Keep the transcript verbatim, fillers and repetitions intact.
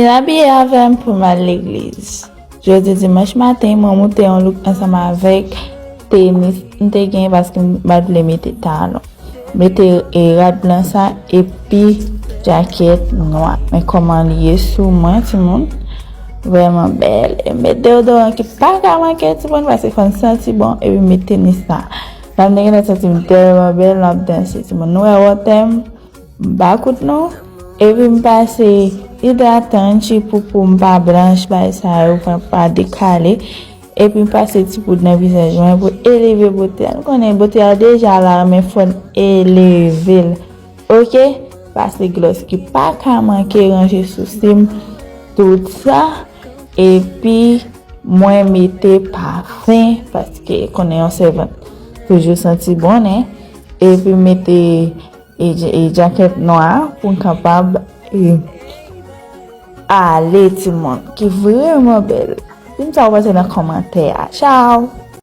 Vin abiye avè m pou m al legliz. Jodi dimanch maten, mwen moute yon look ansanm avèk tenis m te gen paske m pa t vle mete talon. Mete e rad blan sa epi djakèt nwa. Men kòman li ye sou mwen, timoun. Vrèman bèl. E m met deodoran ki pa ka manke, timoun, paske fò n santi bon, epi m met tenis sa. La m te gentan santi m tèlman bèl, m ap danse, timoun. Nou wè wotè m? M pa kout non. Epi m pase idratan, ti poupou m pa blanch, bagay sa yo pa, pa dekale. Epi m pase ti poud nan vizaj mwen pou eleve bote a. Nou konnen bote a deja la, men fò n eleve l. Oke? Pase glòs ki pa ka manke, ranje sousi m, tout sa. Epi mwen mete pafen, paske konnen yon sèvant toujou santi bon, nen. Epi mete e, e djakèt nwa pou m kapab e, ale, timoun, ki vrèman bèl. Di m sa w panse nan kòmantè a. Tchaw!